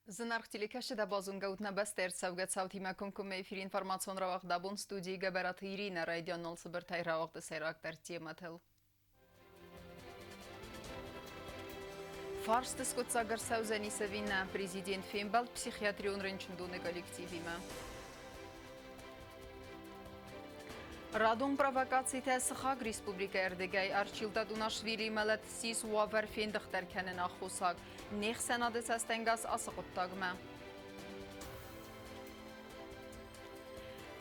Зынаргъ телекӕсджытӕ, базонгӕ ут нӕ бӕстӕ ӕрцӕугӕ цаутимӕ комкоммӕ эфиры информацион рауагъд абон студийы Гӕбӕраты Иринӕ райдианон цыбыртӕй рауагъды сӕйрагдӕр темӕтыл. Фарсты скъуыддзаг ӕрцӕудзӕнис ӕви нӕ, президент фембӕлд психиатрион рынчындоны коллективимӕ. Радон провокацитӕ сыхаг республикӕйы ӕрдыгӕй Арчил Дадунашвилийы мӕлӕт ссис уавӕр фендыхдӕр кӕнын аххосаг. Не хсӕнады цӕстӕнгас ацы хъуыддагмӕ.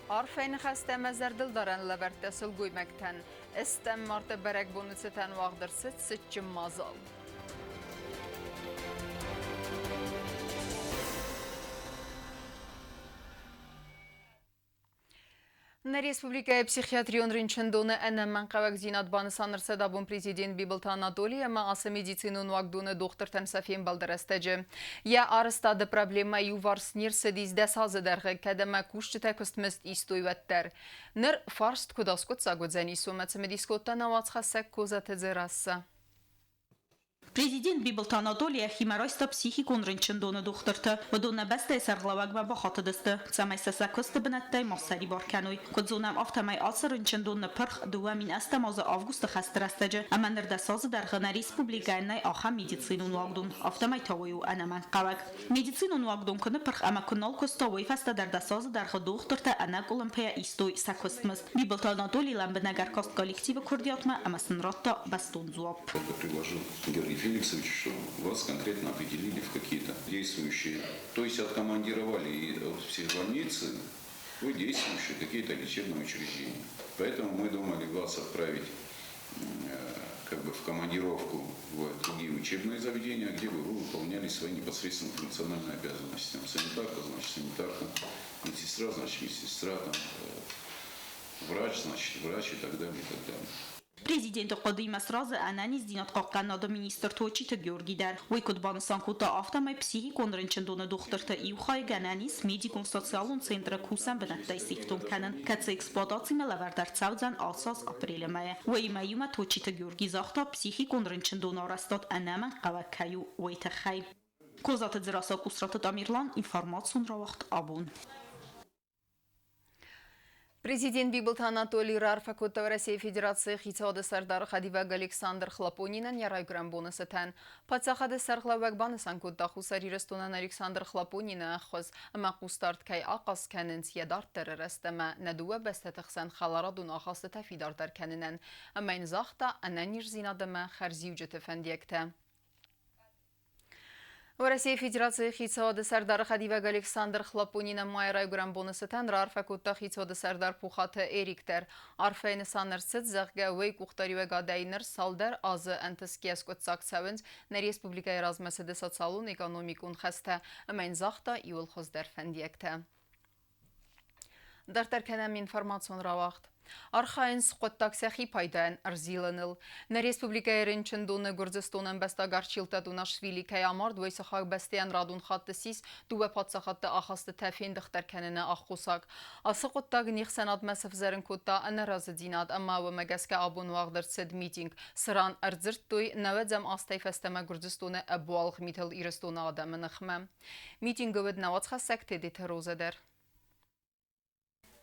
Арфӕйы ныхӕстӕ ӕмӕ зӕрдылдарӕн лӕвӕрттӕ сылгоймӕгтӕн. Стӕм марты бӕрӕгбоны цытӕн уагъд ӕрцыд цытджын мадзал. Нӕ республикӕйы психиатрион рынчындоны ӕнӕмӕнгхъӕуӕгдзинад банысан ӕрцыд абон президент Бибылты Анатоли ӕмӕ ацы медицинон уагдоны дохтыртӕн сӕ фембӕлды рӕстӕджы. Йӕ арӕзтады проблемӕ иуварс не рцыдис 10 азы дӕргъы, кӕд ӕмӕ кусджытӕ куыстмызд истой, уӕддӕр. Ныр фарст куыд аскъуыддзаг уыдзӕнис, уымӕ цымыдис кодта нӕ уацхӕссӕг Козаты Дзерассӕ. Президент Бибылты Анатоли йӕхимӕ райста психикон рынчындоны дохтырты. Уыдон нӕ бӕстӕйы сӕргълӕууӕгмӕ бахатыдысты, цӕмӕй сӕ сӕ куысты бынӕттӕй ма ссӕрибар кӕной. Куыд зонӕм, афтӕмӕй ацы рынчындон ныппырх 2008 азы августы хӕсты рӕстӕджы ӕмӕ ныр 10 азы дӕргъы нӕ республикӕйӕн нӕй ахӕм медицинон уагдон. Афтӕмӕй та уый у ӕнӕмӕнгхъӕуӕг. Медицинон уагдон куы ныппырх ӕмӕ куы нал куыста, уый фӕстӕ дӕр 10 азы дӕргъы дохтыртӕ ӕнӕкъуылымпыйӕ истой сӕ куыстмызд. Бибылты Анатоли лӕмбынӕг ӕркаст коллективы куырдиатмӕ ӕмӕ сын радта бӕстон дзуапп. Я предложил Георгий Феликсович, что вас конкретно определили в какие-то действующие, то есть откомандировали из психбольницы в действующие какие-то лечебные учреждения. Поэтому мы думали вас отправить как бы в командировку в другие учебные заведения, где бы вы выполняли свои непосредственно функциональные обязанности. Там санитарка, значит, санитарка, медсестра, значит, медсестра, там, врач, значит, врач и так далее, и так далее. Президенты хъуыдыимӕ сразы ӕнӕниздзинад хъахъхъӕнынады министр Точиты Георги дӕр. Уый куыд банысан кодта, афтӕмӕй психикон рынчындоны дохтырты иу хай гӕнӕн ис медикон-социалон центры кусӕн бынӕттӕй сифтонг кӕнын, кӕцы эксплуатацимӕ лӕвӕрд ӕрцӕудзӕн ацы аз апрелы мӕйы. Уыимӕ иумӕ Точиты Георги загъта, психикон рынчындоны арӕзтад ӕнӕмӕнгхъӕуӕг кӕй у, уый тыххӕй. Козаты Дзерассӕ, Къусраты Тамерлан, информацион рауагъд абон. Президент Бибылты Анатолий раарфӕ кодта Уӕрӕсейы Федерацийы Хицауады Сӕрдары хӕдивӕг Александр Хлопонинӕн йӕ райгуырӕн боны цытӕн. Паддзахады сӕргълӕууӕг банысан кодта Хуссар Ирыстонӕн Александр Хлопонины ӕххуыс ӕмӕ хъусдард кӕй ахъаз кӕнынц йӕ дарддӕры рӕзт ӕмӕ нӕ дыууӕ бӕстӕты хсӕн хӕларадон ахастытӕ фидардӕр кӕнынӕн, ӕмӕ йын загъта ӕнӕниздзинад ӕмӕ хӕрзиуджыты фӕндиӕгтӕ. Уӕрӕсейы Федерацийы Хицауады Сӕрдары хӕдивӕг Александр Хлопонин майы райгуырӕн боны цытӕн раарфӕ кодта Хицауады Сӕрдар Пухаты Эрик дӕр. Арфӕйы нысан ӕрцыд, зӕгъгӕ, уый къухдариуӕгадӕй ныр цалдӕр азы ӕнтысгӕ скъуыддзаг цӕуынц нӕ республикӕйы размӕцыды социалон-экономикон хӕстӕ, ӕмӕ йын загъта иууыл хуыздӕр фӕндиӕгтӕ. Дарддӕр кӕнӕм информацион рауагъд. Архайынц хъуыддаг сӕхи пайдайӕн ӕрзилыныл. Нӕ республикӕйы рынчындоны Гуырдзыстоны ӕмбӕстаг Арчил Тадунашвили кӕй амард, уый сыхаг бӕстӕйӕн радон хатт ссис дыууӕ паддзахадты ахастытӕ фендыхдӕр кӕныны аххосаг. Ацы хъуыддаг не хсӕнадмӕ сӕвзӕрын кодта ӕнӕразыдзинад ӕмӕ уымӕ гӕсгӕ абон уагъд ӕрцыд митинг, цыран ӕрдзырдтой нӕуӕдзӕм азтӕй фӕстӕмӕ Гуырдзыстоны ӕбуалгъ митыл Ирыстоны адӕмы ныхмӕ. Митингы уыд нӕ уацхӕссӕг Тедеты Роза дӕр.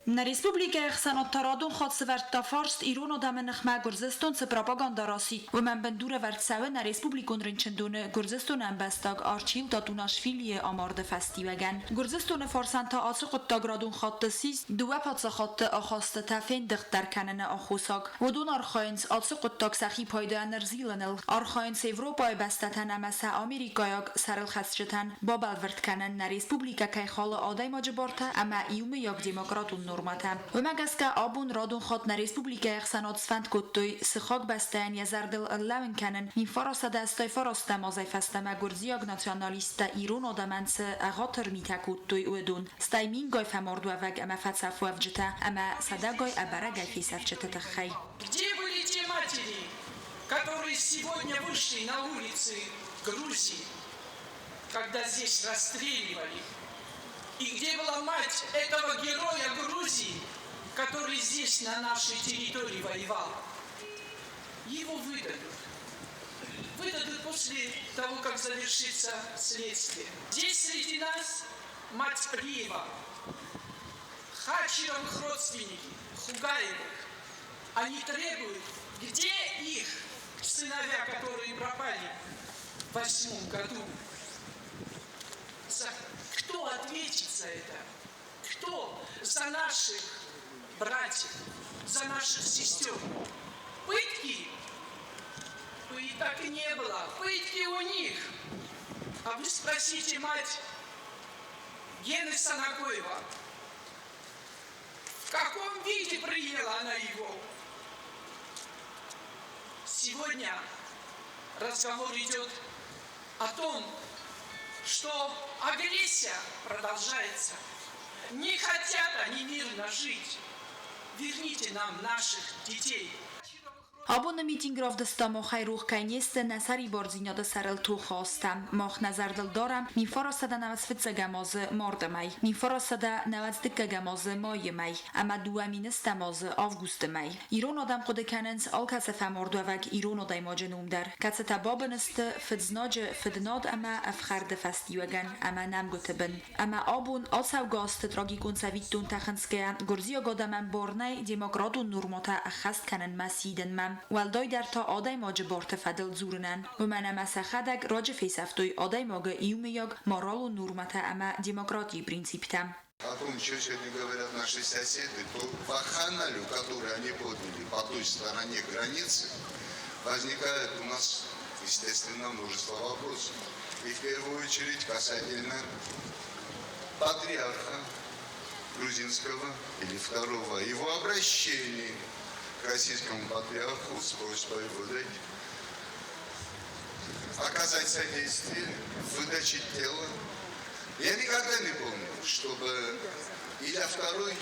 Нӕ республикӕйы ӕхсӕнад-тарадон хатт сӕвӕрдта фарст ирон адӕмы ныхмӕ Гуырдзыстон цы пропагандӕ расидт, уымӕн бындурӕвӕрд цӕуы нӕ республикон рынчындоны Гуырдзыстоны ӕмбӕстаг Арчил Татунашвилийы амарды фӕстиуӕгӕн. Гуырдзыстоны фарсӕн та ацы хъуыддаг радон хатт ссис дыууӕ паддзахадты ахастытӕ фендыгъддӕр кӕныны аххосаг. Уыдон архайынц ацы хъуыддаг сӕхи пайдайӕн ӕрзилыныл, архайынц Европӕйы бӕстӕтӕн ӕмӕ сӕ америкӕйаг сӕрылхӕцджытӕн бабӕлвырд кӕнын, нӕ республикӕ кӕй халы адӕймаджы бартӕ ӕмӕ иумӕйаг демократон нормӕтӕ. Уымӕ гӕсгӕ абон радон хатт нӕ республикӕйы ӕхсӕнад сфӕнд кодтой сыхаг бӕстӕйӕн йӕ зӕрдыл ӕрлӕууын кӕнын 1989 азӕй фӕстӕмӕ гуырдзиаг националисттӕ ирон адӕмӕн цы ӕгъатыр митӕ кодтой, уыдон, стӕй мингай фӕмардуӕвӕг ӕмӕ фӕцӕфуӕвджытӕ ӕмӕ сӕдӕгай ӕбӕрӕгӕй фесӕфджыты тыххӕй. Где были те матери, которые сегодня вышли на улицы Грузии, когда здесь расстреливали? И где была мать этого героя Грузии, который здесь на нашей территории воевал? Его выдадут. выдадут после того, как завершится следствие. Здесь среди нас мать Плиева, Хачировых родственники, Хугаевых. Они требуют, где их сыновья, которые пропали в 8-м году? Кто ответит за это? Кто за наших братьев, за наших сестер? Пытки? Пыток не было. Пытки у них. А вы спросите мать Гены Санакоева, в каком виде приняла она его? Сегодня разговор идет о том, что агрессия продолжается. Не хотят они мирно жить. Верните нам наших детей. Абоны митинг равдыста махӕй рох кӕй не сты нӕ сӕрибардзинады сӕрыл тохы азтӕ. Мах нӕ зӕрдыл дарӕм, 1995 азы марды мӕй, 1992 азы майы мӕй ӕмӕ 2010 азы августы мӕй. Ирон адӕм хъуыды кӕнынц алкӕцы фӕмардуӕвӕг ирон адӕймаджы ном дӕр, кӕцытӕ бабын сты фыдзнаджы фыднад ӕмӕ ӕфхӕрды фӕстиуӕгӕн ӕмӕ нӕмгуыты бын. Ӕмӕ абон, ацӕугӕ азты трагикон цӕвиттонтӕ хынцгӕйӕ, гуырдзиаг адӕмӕн бар нӕй демократон нормӕтӕ ӕххӕст кӕнынмӕ сидынмӕ. Уӕлдайдӕр та адӕймаджы барты фӕдыл дзурынӕн, уымӕн ӕмӕ сӕхӕдӕг раджы фесӕфтой адӕймагы иумӕйаг моралон нормӕтӕ ӕмӕ демократийы принциптӕ. О том, что сегодня говорят наши соседи, то вакханалию, которую они подняли по той стороне границы, возникает у нас, естественно, множество вопросов. И в первую очередь касательно патриарха грузинского или второго, его обращение к российскому патриарху с просьбой выдать, оказать содействие в выдаче тела. Я никогда не помню, чтобы Илья II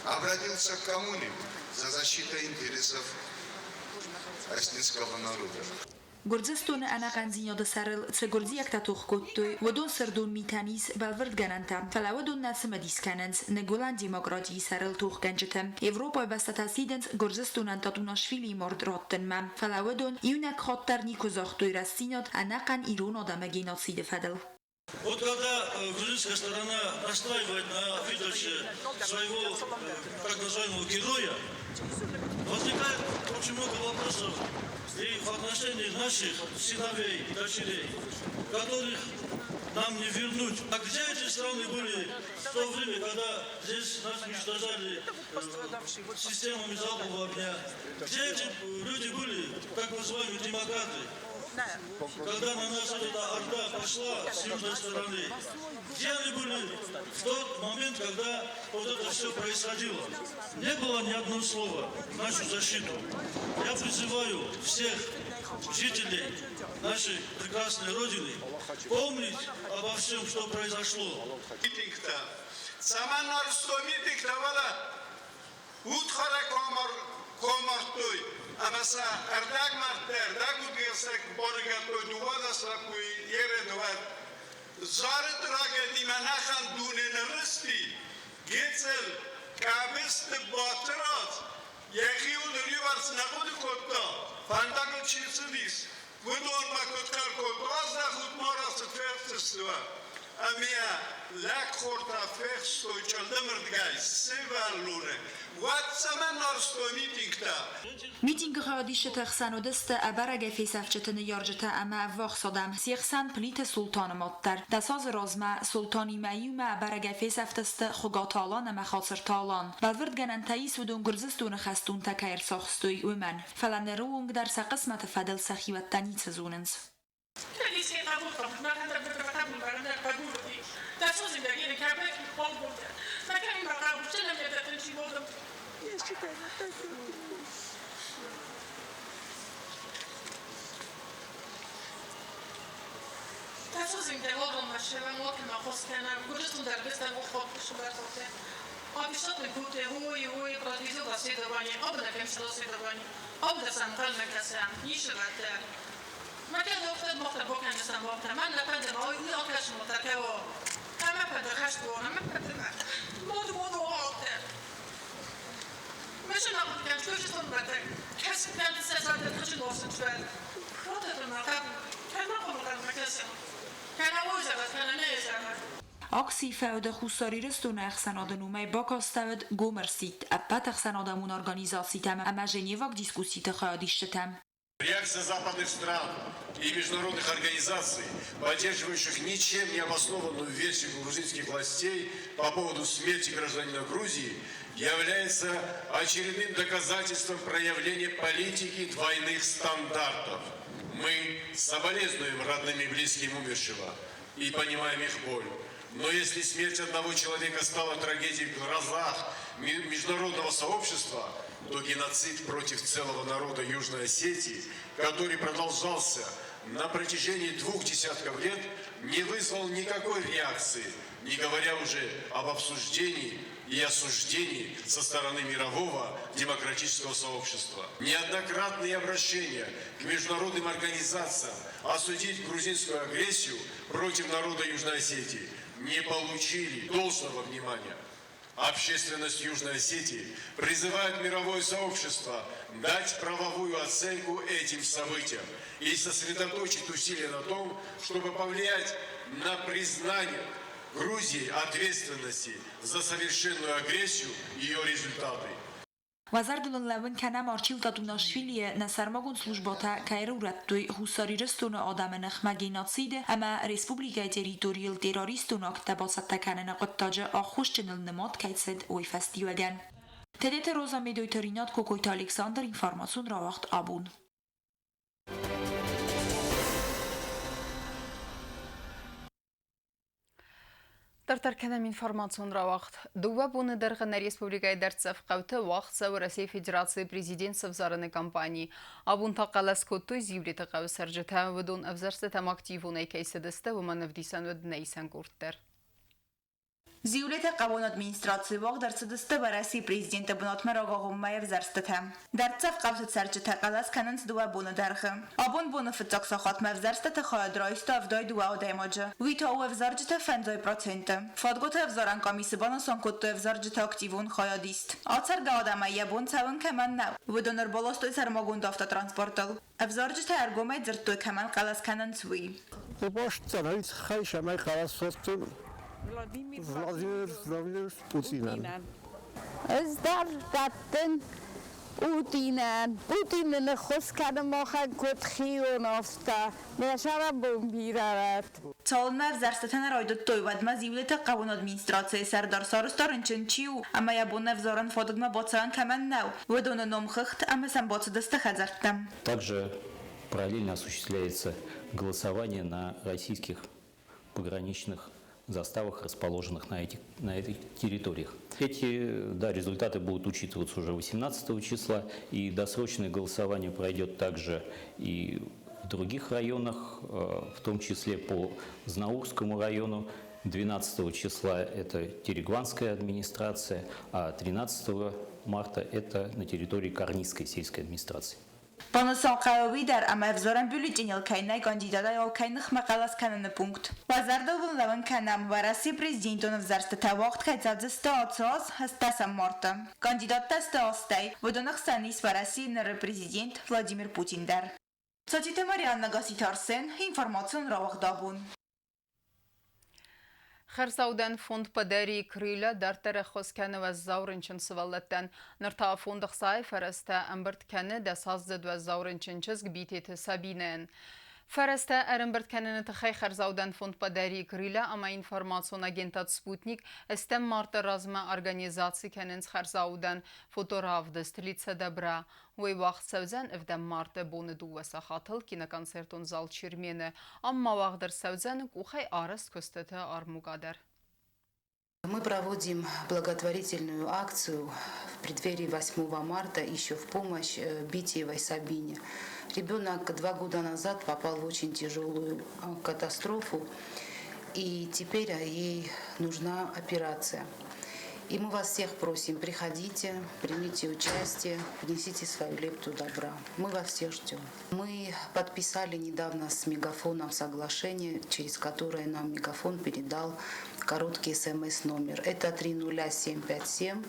обратился к кому-нибудь за защитой интересов осетинского народа. Гуырдзыстоны ӕнӕхъӕндзинады сӕрыл цы гуырдзиӕгтӕ тох кодтой, уыдон сырдон митӕн ис бӕлвырдгӕнӕнтӕ, фӕлӕ уыдон нӕ цымыдис кӕнынц Ныгуылӕн демократийы сӕрыл тохгӕнджыты. Европӕйы бӕстӕтӕ сидынц Гуырдзыстонӕн Татунашвилийы мард раттынмӕ, фӕлӕ уыдон иунӕг хатт дӕр никуы загътой рӕстдзинад ӕнӕхъӕн ирон адӕмы геноциды фӕдыл. Вот когда грузинская сторона настаивает на выдаче своего так называемого героя, возникает очень много вопросов и в отношении наших сыновей и дочерей, которых нам не вернуть. А где эти страны были в то время, когда здесь нас уничтожали системами залпового огня? Где эти люди были, так называемые демократы? Когда на нас эта орда пошла с южной стороны, где они были в тот момент, когда вот это все происходило? Не было ни одного слова в нашу защиту. Я призываю всех жителей нашей прекрасной Родины помнить обо всем, что произошло. Ӕмӕ сӕ ӕрдӕгмӕрдтӕ, ӕрдӕгудгӕсӕг барыгӕдтой 12 лӕппуйы Ередвӕд. Зары трагедимӕ нӕхъӕн дуне ныррызти. Гецел, Къӕбысты Батырадз йӕхиуыл риуӕрц нӕ хъуыды кодта, фӕндагыл чи цыдис, уыдонмӕ куыд хъӕр кодта, аздӕхут ма рацыд, фехсдзысты уӕ. Ӕмӕ лӕгхортӕ фехстой чъылдымырдыгӕй сывӕллоны. Уӕд цӕмӕн арӕзтой митингтӕ? Митингы хайадисджыты хсӕн уыдысты ӕбӕрӕгӕй фесӕфджыты ныййарджытӕ ӕмӕ ӕввахс адӕм, се хсӕн Плиты Султаны мад дӕр. 10 азы размӕ Султанимӕ иумӕ ӕбӕрӕгӕй фесӕфтысты Хуыгаты Алан ӕмӕ Хацырты Алан. Бӕлвырдгӕнӕнтӕ ис, уыдон Гуырдзыстоны хӕстонтӕ кӕй ӕрцахстой, уымӕн. Фӕлӕ ныры онг дӕр сӕ хъысмӕты фӕдыл сӕхиуӕттӕ ницы зонынц. Акцийы фӕуды Хуссар Ирыстоны ӕхсӕнады номӕй бакастӕуыд гом ӕрсидт ӕппӕт ӕхсӕнадӕмон организацитӕм ӕмӕ Женеваг дискусситы хайадисджытӕм. Реакция западных стран и международных организаций, поддерживающих ничем не обоснованную версию грузинских властей по поводу смерти гражданина Грузии, является очередным доказательством проявления политики двойных стандартов. Мы соболезнуем родным и близким умершего и понимаем их боль. Но если смерть одного человека стала трагедией в глазах международного сообщества, то геноцид против целого народа Южной Осетии, который продолжался на протяжении двух десятков лет, не вызвал никакой реакции, не говоря уже об обсуждении и осуждении со стороны мирового демократического сообщества. Неоднократные обращения к международным организациям осудить грузинскую агрессию против народа Южной Осетии не получили должного внимания. Общественность Южной Осетии призывает мировое сообщество дать правовую оценку этим событиям и сосредоточить усилия на том, чтобы повлиять на признание Грузии ответственности за совершенную агрессию и ее результаты. Уӕ зӕрдыл ын лӕууын кӕнӕм Арчил Татунашвилийы нӕ сӕрмагонд службӕтӕ кӕй ӕрурӕдтой Хуссар Ирыстоны адӕмы ныхмӕ геноциды ӕмӕ республикӕйы территорийыл террористон акттӕ бацӕттӕ кӕныны хъуыддаджы аххосджыныл нымад кӕй цыд, уый фӕстиуӕгӕн. Тедеты Роза Медойты Ринат Кокойты Александр информацион рауагъд абон. Дарддӕр кӕнӕм информацион рауагъд. Дыууӕ боны дӕргъы нӕ республикӕйы дӕрддзӕф хъӕуты уагъд цӕуы Российы Федерацийы президент сӕвзарыны кампани. Абон та хъӕлӕс кодтой Зиулеты хъӕуы цӕрджытӕ. Уыдон ӕвзӕрстытӕм активонӕй кӕй цыдысты, уымӕн ӕвдисӕн уыд нӕ исӕн къорд дӕр. Зиулеты хъӕуон администрацийы уагъд ӕрцыдысты Уӕрӕсейы президенты бынатмӕ рагагъоммӕ ӕвзӕрстытӕ. Дӕрддзӕф хъӕуты цӕрджытӕ хъӕлӕс кӕнынц дыууӕ боны дӕргъы. Абон боны фыццаг сахатмӕ ӕвзӕрстыты хайад райста 72 адӕймаджы. Уый та у ӕвзарджыты 5%. Фадгуыты ӕвзарӕн къамисы банысан кодтой ӕвзарджыты активон хайадист. Ацӕргӕ адӕмӕй йӕ бон цӕуын кӕмӕн нӕу, уыдон ӕрбаластой сӕрмагонд автотранспортыл. Ӕвзарджытӕ ӕргомӕй дзырдтой, кӕмӕн хъӕлӕс кӕнынц, уый. Баст цӕрӕй тыххӕй цӕмӕй хъӕлӕс кодтон Владимир Владимирович Путинӕн. Ӕз дӕр дӕттын Путинӕн. Путины ныххуыс кӕны махӕн куыд хион, афтӕ. Нӕ сӕрӕнбон бирӕ уӕд. Цалынмӕ ӕвзӕрстытӕ нӕ райдыдтой, уӕдмӕ Зиулеты хъӕуон администрацийы сӕрдар сарӕзта рынчын чи у ӕмӕ йӕ бон ӕвзарӕн фадыгмӕ бацӕуӕн кӕмӕн нӕу, уыдоны номхыгъд ӕмӕ сӕм бацыдысты хӕдзӕрттӕм. Также параллельно осуществляется голосование на российских пограничных заставах, расположенных на этих территориях. Эти, да, результаты будут учитываться уже 18 числа, и досрочное голосование пройдет также и в других районах, в том числе по Знаурскому району. 12 числа это Терегуанская администрация, а 13 марта это на территории Карнисской сельской администрации. Банысан хъӕуы уый дӕр, ӕмӕ ӕвзарӕн бюллетеныл кӕй нӕй кандидатӕй алкӕй ныхмӕ хъӕлӕс кӕныны пункт. Уӕ зӕрдыл уын лӕууын кӕнӕм, Уӕрӕсейы президентон ӕвзӕрстытӕ уагъд кӕй цӕудзысты ацы аз ӕстдӕсӕм марты. Кандидаттӕ сты астӕй, уыдоны хсӕн ис Уӕрӕсейы ныры президент Владимир Путин дӕр. Цотиты Марианна Гаситы Арсен, информацион рауагъд абон. Хӕрзаудӕн фонд «Подари крылья» дарддӕр ӕххуыс кӕны уӕззау рынчын сывӕллӕттӕн. Ныр та фонд ӕхцайы фӕрӕзтӕ ӕмбырд кӕны дӕсаздзыд уӕззау рынчын чызг Битеты Сабинӕйӕн. Фӕрӕзтӕ ӕрӕмбырд кӕныны тыххӕй хӕрзаудӕн фонд «Подари крылья» ӕмӕ информацион агентад «Спутник» ӕстӕм марты размӕ организаци кӕнынц хӕрзаудӕн фоторавдыст «Лица добра». Уый уагъд цӕудзӕн ӕвдӕм марты боны дыууӕ сахатыл киноконцертон зал Чермены. Ам ма уагъд ӕрцӕудзӕн къухӕй арӕзт куыстыты армукъа дӕр. Мы проводим благотворительную акцию в преддверии 8 марта еще в помощь Битиевой Сабине. Ребенок 2 года назад попал в очень тяжелую катастрофу, и теперь ей нужна операция. И мы вас всех просим, приходите, примите участие, внесите свою лепту добра. Мы вас всех ждем. Мы подписали недавно с Мегафоном соглашение, через которое нам Мегафон передал короткий смс-номер. Это 30757.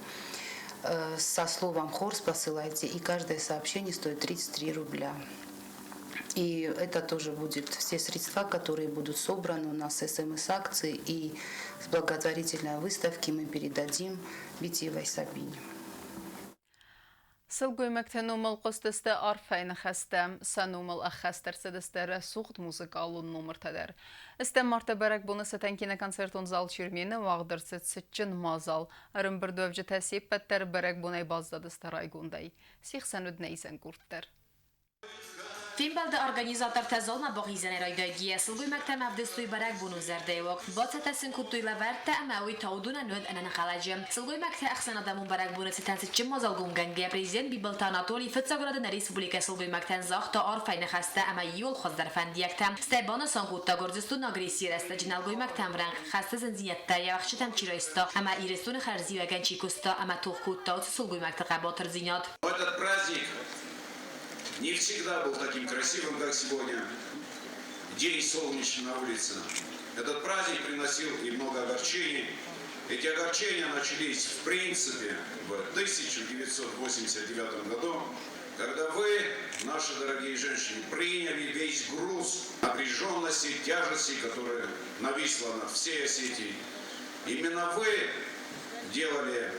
Со словом «Хорс» посылайте, и каждое сообщение стоит 33 рубля. И это тоже будет все средства, которые будут собраны у нас с СМС-акции и с благотворительной выставки мы передадим Битиевой Сабине. Сылгоймӕгты номыл хъуыстысты арфӕйы ныхӕстӕ, сӕ номыл ӕххӕст ӕрцыдысты рӕсугъд музыкалон номыртӕ дӕр. Стӕм марты бӕрӕгбоны цытӕн киноконцертон зал Чермены уагъд ӕрцыд цытджын мадзал. Ӕрӕмбырдуӕвджытӕ се ппӕт дӕр бӕрӕгбонӕй баззадысты райгондӕй. Се хсӕн уыд нӕ исӕн къорд дӕр. Фембӕлди организатортӕ залмӕ бахизӕнӕй райдайгӕйӕ сылгоймӕгтӕм ӕвдыстой бӕрӕгбонон зӕрдӕйы Бацӕттӕ сын кодтой лӕвӕрттӕ ӕмӕ уый таудонӕн уыд ӕнӕнхъӕлӕджы. Сылгоймӕгтӕ ӕхсӕнадӕмон бӕрӕгбоны цытӕн цытджын мадзалгомгӕнгӕ президент Бибылты Анатолий фыццаг рады нӕ республикӕйы сылгоймӕгтӕн загъта арфӕйы ныхӕстӕ ӕмӕ иууыл хуыздӕр фӕндиӕгтӕ. Стӕй банысан кодта Гуырдзыстоны агрессийы рӕстӕджы нӕлгоймӕгтӕм рӕнхъ хӕсты зындзинӕдтӕ йӕ уӕхсчытӕм чи райста ӕмӕ Ирыстоны хӕрзиуӕгӕн чи куыста ӕмӕ тох кодта, уыцы сылгоймӕгты хъӕбатырдзинад. Этот праздник не всегда был таким красивым, как сегодня. День солнечный на улице. Этот праздник приносил и много огорчений. Эти огорчения начались, в принципе, в 1989 году, когда вы, наши дорогие женщины, приняли весь груз напряженности, тяжести, которая нависла над всей Осетией. Именно вы делали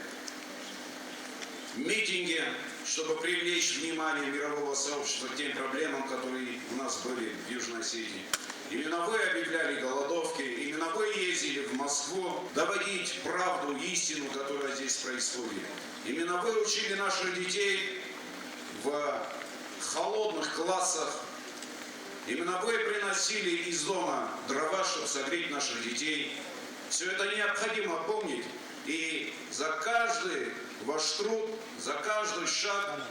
митинги, чтобы привлечь внимание мирового сообщества к тем проблемам, которые у нас были в Южной Осетии. Именно вы объявляли голодовки, именно вы ездили в Москву доводить правду, истину, которая здесь происходит. Именно вы учили наших детей в холодных классах. Именно вы приносили из дома дрова, чтобы согреть наших детей. Все это необходимо помнить. И за каждый ваш труд, за каждый шаг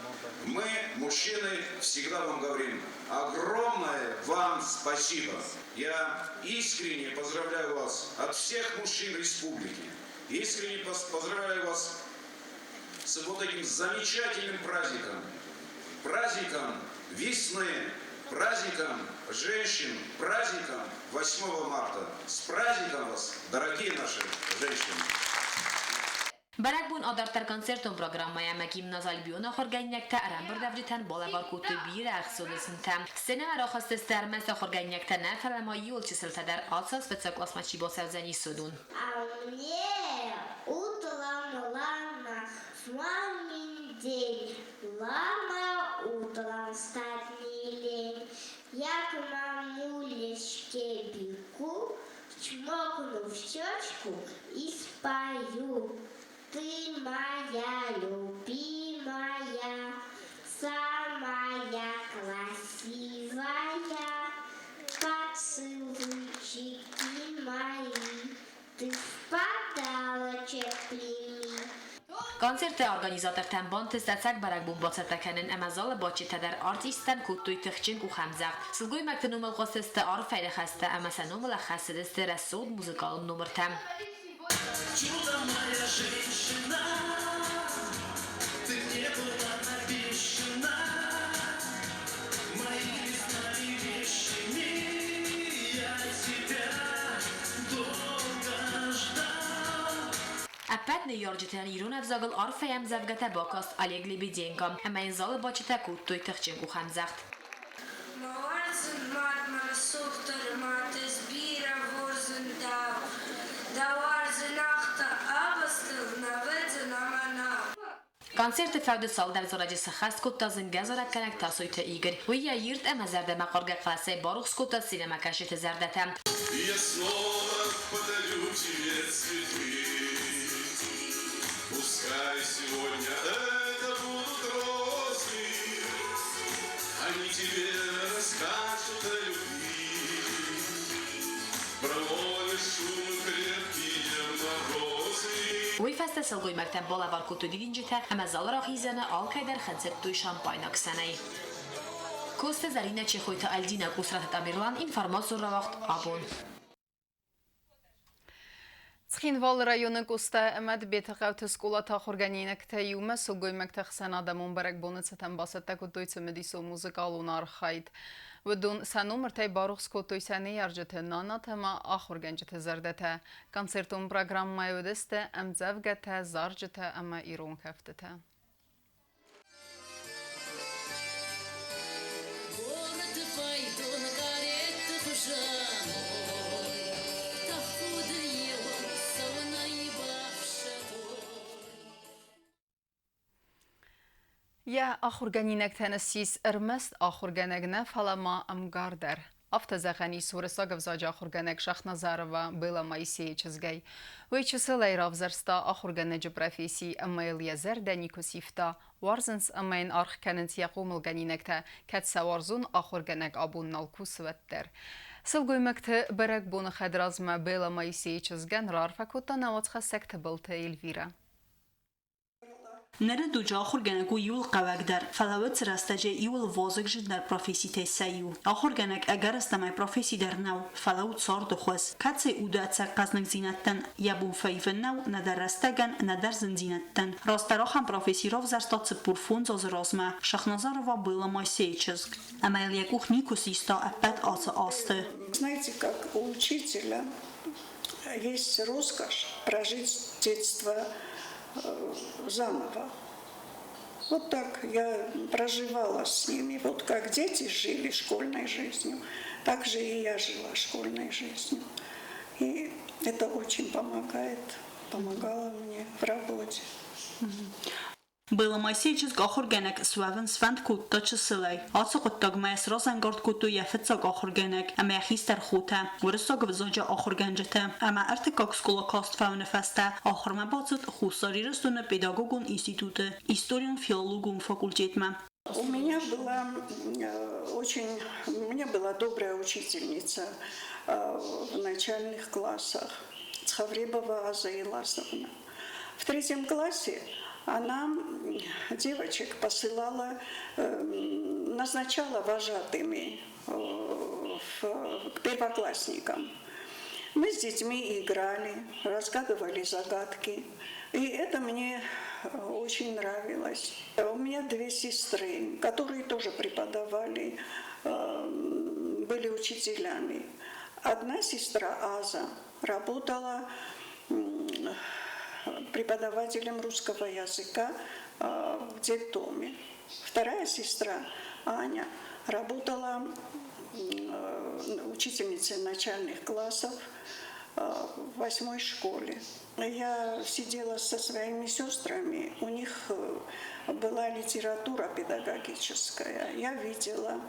мы, мужчины, всегда вам говорим огромное вам спасибо. Я искренне поздравляю вас от всех мужчин республики. Искренне поздравляю вас с вот этим замечательным праздником. Праздником весны, праздником женщин, праздником 8 марта. С праздником вас, дорогие наши женщины! Бӕрӕгбон адарддӕр концертон программӕйӕ ӕмӕ гимназ Альбион-ы ахуыргӕнинӕгтӕ ӕрӕмбырдӕвджытӕн балӕвар кодтой бирӕ ӕхцон уысмтӕ. Сценӕмӕ рахызтысты ӕрмӕст ахуыргӕнинӕгтӕ нӕ, фӕлӕ ма иууыл чысылтӕ дӕр ацы аз фыццаг къласмӕ чи бацӕудзӕнис, уыдон. А мне утром рано в мамин день, Рано утром встать не лень. Я к мамулечке бегу, чмокну в щечку и спою. Ты моя любимая, самая красивая. Поцелуйчики мои, ты в подарочек прими. Концерты организатортӕн бантыст ӕцӕг бӕрӕгбон бацӕттӕ кӕнын ӕмӕ залы бадджытӕ дӕр артисттӕн кодтой тыхджын къухӕмдзӕгъд. Сылгоймӕгты номыл хъуыстысты арфӕйы ныхӕстӕ ӕмӕ сӕ номыл ӕххӕссыдысты рӕсугъд музыкалон номыртӕ. Чудо моя женщина, ты мне была обещана, моими снами вещими я тебя долго ждал. Ӕппӕт ныййарджытӕн ирон ӕвзагыл арфӕйы ӕмдзӕвгӕтӕ бакаст Олег Лебеденко ӕмӕ йын залы бадджытӕ кодтой тыхджын къухӕмдзӕгъд. Мӕ уарзын мад, мӕ рӕсугъддӕр мад, ӕз бирӕ уарзын дӕу. Дӕ уарзын афтӕ ӕвастыл нӕ вӕдзын ӕмӕ нӕ. Концерты фӕуды цалдӕр зарӕджы сӕххӕст кодта зынгӕ зарӕггӕнӕг Тасойты Игорь. Уый йӕ ирд ӕмӕ зӕрдӕмӕхъаргӕ хъӕлӕсӕй барухс кодта сценӕмӕкӕсджыты зӕрдӕтӕ. Я снова подарю тебе цветы. Пускай сегодня это будут розы, Они тебе расскажут о любви. Промолишь шум крепкие морозы. Уый фӕстӕ сылгоймӕгтӕн балӕвар кодтой дидинджытӕ ӕмӕ залы рахизӕны алкӕй дӕр хынцыдтой шампайнаг сӕнӕй. Коцты Зӕринӕ, Чехойты Альдинӕ, Къусраты Тамерлан, информацион рауагъд абон. Цхинвалы районы Къоста ӕмӕ Тбеты хъӕуты скъолаты ахуыргӕнинӕгтӕ иумӕ сылгоймӕгты хсӕн адӕмон бӕрӕгбоны цытӕн бацӕттӕ кодтой цымыдисон музыкалон архайд. Уыдон сӕ номыртӕй барухс кодтой сӕ ныййарджыты, нанатӕ ӕмӕ ахуыргӕнджыты зӕрдӕтӕ. Концертон программӕйы уыдысты ӕмдзӕвгӕтӕ, зарджытӕ ӕмӕ ирон кӕфтытӕ. Город Йӕ ахуыргӕнинӕгтӕн ссис ӕрмӕст ахуыргӕнӕг нӕ, фӕлӕ ма ӕмгар дӕр. Афтӕ зӕгъӕн ис уырыссаг ӕвзаджы ахуыргӕнӕг Шахназарова Бэлла Моисейы чызгӕй. Уый чысылӕй равзӕрста ахуыргӕнӕджы професси ӕмӕ йыл йӕ зӕрдӕ никуы сивта. Уарзынц ӕмӕ йын аргъ кӕнынц йӕ хъомылгӕнинӕгтӕ, кӕд сӕ уарзон ахуыргӕнӕг абон нал кусы, уӕддӕр. Сылгоймӕгты бӕрӕгбоны хӕдразмӕ Бэлла Моисейы чызгӕн раарфӕ кодта нӕ уацхӕссӕг Тыбылты Эльвирӕ. Ныры дуджы ахуыргӕнӕг у иуыл хъӕуӕгдӕр, фӕлӕ уыцы рӕстӕджы иуыл вазыгджындӕр професситӕй сӕ иу. Ахуыргӕнӕг ӕгӕрыстӕмӕй професси дӕр нӕу, фӕлӕ у царды хуыз, кӕцыйы уды ӕцӕг хъӕзныгдзинӕдтӕн йӕ бон фӕивын нӕу нӕдӕр рӕстӕгӕн, нӕдӕр зындзинӕдтӕн. Растдӕр ахӕм професси равзӕрста 45 азы размӕ Шахназарова Бэлла Моисейы чызг. Ӕмӕ йыл йӕ къух никуы систа ӕппӕт ацы азты. Знаете, как у учителя есть роскошь прожить детство заново. Вот так я проживала с ними. Вот как дети жили школьной жизнью, так же и я жила школьной жизнью. И это очень помогает, помогало мне в работе. Бэлла Моисейы чызг ахуыргӕнӕг суӕвын сфӕнд кодта чысылӕй. Ацы хъуыддагмӕ йӕ сразӕнгард кодтой йӕ фыццаг ахуыргӕнӕг ӕмӕ йӕ хистӕр хотӕ, уырыссаг ӕвзаджы ахуыргӕнджытӕ. Ӕмӕ ӕртыккаг скъола каст фӕуыны фӕстӕ ахуырмӕ бацыд Хуссар Ирыстоны педагогон институты историон-филологон факультетмӕ. У меня была очень, у меня была добрая учительница в начальных классах, Цхавребова Аза Иласовна. В третьем классе она девочек посылала, назначала вожатыми к первоклассникам. Мы с детьми играли, разгадывали загадки. И это мне очень нравилось. У меня две сестры, которые тоже преподавали, были учителями. Одна сестра Аза работала преподавателем русского языка в детдоме. Вторая сестра Аня работала учительницей начальных классов в восьмой школе. Я сидела со своими сестрами, у них была литература педагогическая. Я видела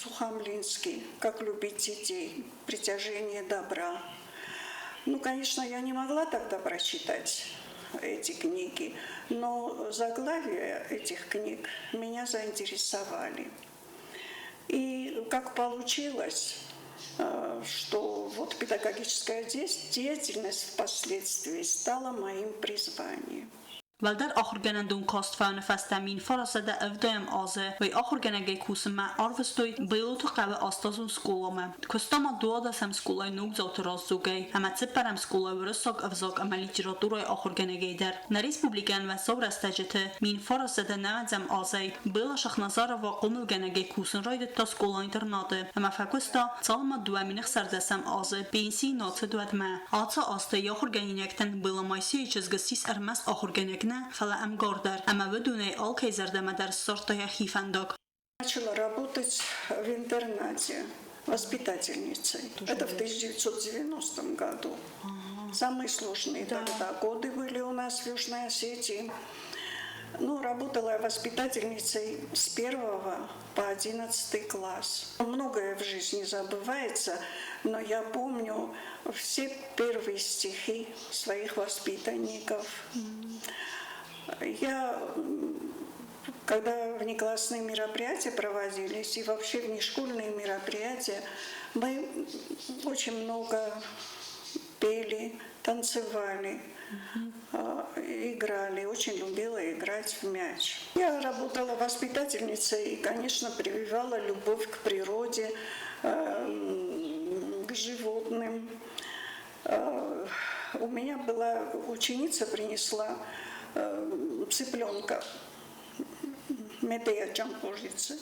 Сухомлинский «Как любить детей», «Притяжение добра». Ну, конечно, я не могла тогда прочитать эти книги, но заглавия этих книг меня заинтересовали. И как получилось, что вот педагогическая деятельность впоследствии стала моим призванием. Уӕлдӕр ахуыргӕнӕндон каст фӕуыны фӕстӕ 1970 азы уый ахуыргӕнӕгӕй кусынмӕ арвыстой Белоты хъӕуы астазон скъоламӕ. Куыста ма дуадӕсӕм скъолайы ногдзауты раздзогӕй ӕмӕ цыппӕрӕм скъолайы уырыссаг ӕвзаг ӕмӕ литературӕйы ахуыргӕнӕгӕй дӕр. Нӕ республикӕйӕн уӕззау рӕстӕджыты 1990 азӕй Белла Шахназарова хъомылгӕнӕгӕй кусын райдыдта скъола-интернаты ӕмӕ фӕкуыста, цалынмӕ 2016 азы пенсийы нацыд, уӕдмӕ. Ацы азты йӕ ахуыргӕнинӕгтӕн Белла Моисейы чызг ссис ӕрмӕст ахуыргӕнӕг нӕ, фӕлӕ ӕмгар дӕр, ӕмӕ уыдонӕй алкӕй зӕрдӕмӕ дӕр ссардта йӕхи фӕндаг. Начала работать в интернате воспитательницей. Это в 1990 году. Самые сложные тогда годы были у нас в Южной Осетии. Ну, работала я воспитательницей с первого по 11 класс. Многое в жизни забывается, но я помню все первые стихи своих воспитанников. Я, когда внеклассные мероприятия проводились и вообще внешкольные мероприятия, мы очень много пели, танцевали, играли. Очень любила играть в мяч. Я работала воспитательницей и, конечно, прививала любовь к природе, к животным. У меня была ученица, принесла цыпленка Медея Джампужицы.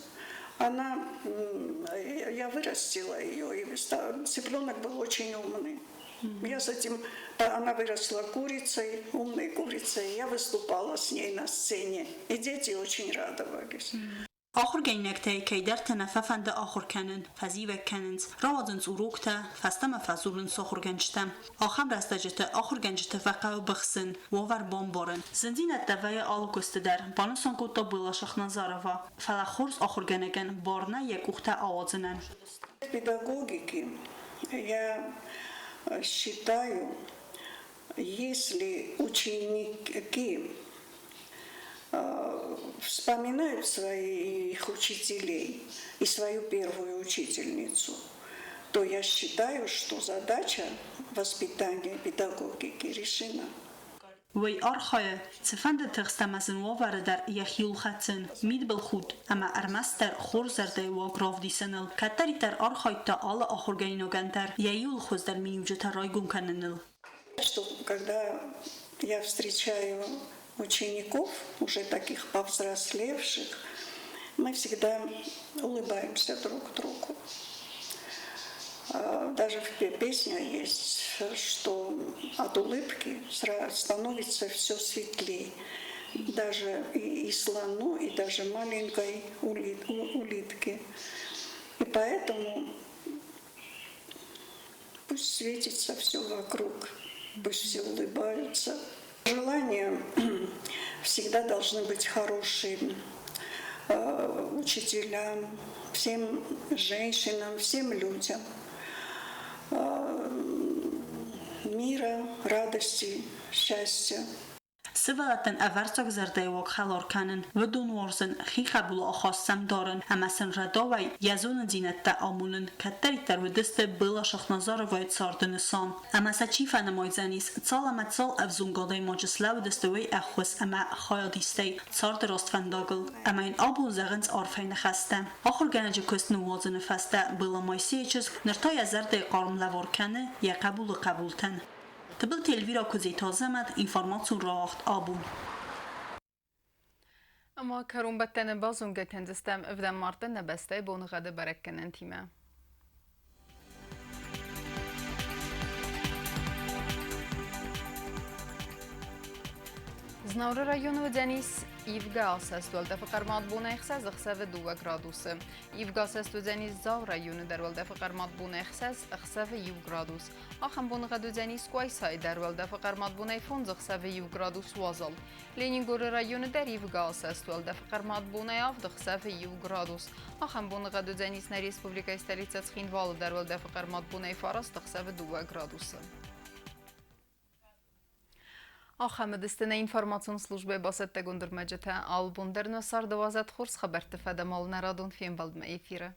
Она, я вырастила ее, и цыпленок был очень умный. Я с этим, она выросла курицей, умной курицей, я выступала с ней на сцене, и дети очень радовались. Ахуыргӕнинӕгтӕй кӕйдӕрты нӕ фӕфӕнды ахуыр кӕнын, фӕзивӕг кӕнынц, рауадзынц уроктӕ, фӕстӕмӕ фӕдзурынц ахуыргӕнджытӕм. Ахӕм рӕстӕджыты ахуыргӕнджыты фӕхъӕуы быхсын, уавӕр бамбарын. Зындзинӕдтӕ вӕййы алы куысты дӕр, банысан кодта Белла Шахназарова. Фӕлӕ хорз ахуыргӕнӕгӕн бар нӕй йӕ къухтӕ ауадзынӕн. Педагогики я считаю, если ученики вспоминают своих учителей и свою первую учительницу, то я считаю, что задача воспитания педагогики решена. Уый архайы, цыфӕнды тыхст ӕмӕ зын уавӕры дӕр йӕхиуыл хӕцын, мидбылхудт ӕмӕ ӕрмӕстдӕр хорз зӕрдӕйы уаг равдисыныл. Кӕддӕриддӕр архайдта алы ахуыргӕнинагӕн дӕр йӕ иууыл хуыздӕр миниуджытӕ райгом кӕныныл. Что когда я встречаю учеников, уже таких повзрослевших, мы всегда улыбаемся друг другу. Даже в песне есть, что от улыбки становится все светлее. Даже и слону, и даже маленькой улитке. И поэтому пусть светится все вокруг, пусть все улыбаются. Желания всегда должны быть хорошие учителям, всем женщинам, всем людям. Мира, радости, счастья. Сывӕллӕттӕн ӕвӕрццаг зӕрдӕйы уаг хӕлар кӕнын, уыдон уарзын, хи хъӕбулы ахаст сӕм дарын ӕмӕ сын рӕдауӕй йӕ зонындзинӕдтӕ амонын кӕддӕриддӕр уыдысты Белла Шахназаровайы царды нысан. Ӕмӕ сӕ чи фӕнымайдзӕнис, цал ӕмӕ цал ӕвзонг адӕймаджы слӕууыдысты уый ӕххуыс ӕмӕ хайадистӕй царды раст фӕндагыл. Ӕмӕ йын абон зӕгъынц арфӕйы ныхӕстӕ. Ахуыргӕнӕджы куыст ныууадзыны фӕстӕ Белла Моисейы чызг ныр та йӕ зӕрдӕйы хъарм лӕвар кӕны йӕ хъӕбулы хъӕбултӕн. Тыбылты Эльвира Куыдзеты Азӕмӕт, информацион рауагъд абон. Ӕмӕ кӕронбӕттӕны базонгӕ кӕндзыстӕм ӕвдӕм марты нӕ бӕстӕйы боныгъӕды бӕрӕггӕнӕнтимӕ. Знауыры районы уыдзӕнис ивгӕ асӕст уӕлдӕфы хъӕрмад бонӕй ӕхсӕз ӕхсӕвы 2 градусы. Ивгӕ асӕст уыдзӕнис Дзауы районы дӕр уӕлдӕфы хъӕрмад бонӕй ӕхсӕз ӕхсӕвы 1 градус. Ахӕм боныгъӕд уыдзӕнис Къуайсайы дӕр уӕлдӕфы хъӕрмад бонӕй фондз ӕхсӕвы 1 градус уазал. Ленингоры районы дӕр ивгӕ асӕст уӕлдӕфы хъӕрмад бонӕй авд ӕхсӕвы 1 градус. Ахӕм боныгъӕд уыдзӕнис нӕ республикӕйы столицӕ Цхинвалы дӕр уӕлдӕфы хъӕрмад бонӕй фараст ӕхсӕвы 2 градусы. Ахӕм уыдысты нӕ информацион службӕйы бацӕттӕгонд ӕрмӕджытӕ. Алы бон дӕр нӕ царды уадзӕд хорз хабӕртты фӕдӕмал нӕ радон фембӕлдмӕ эфиры.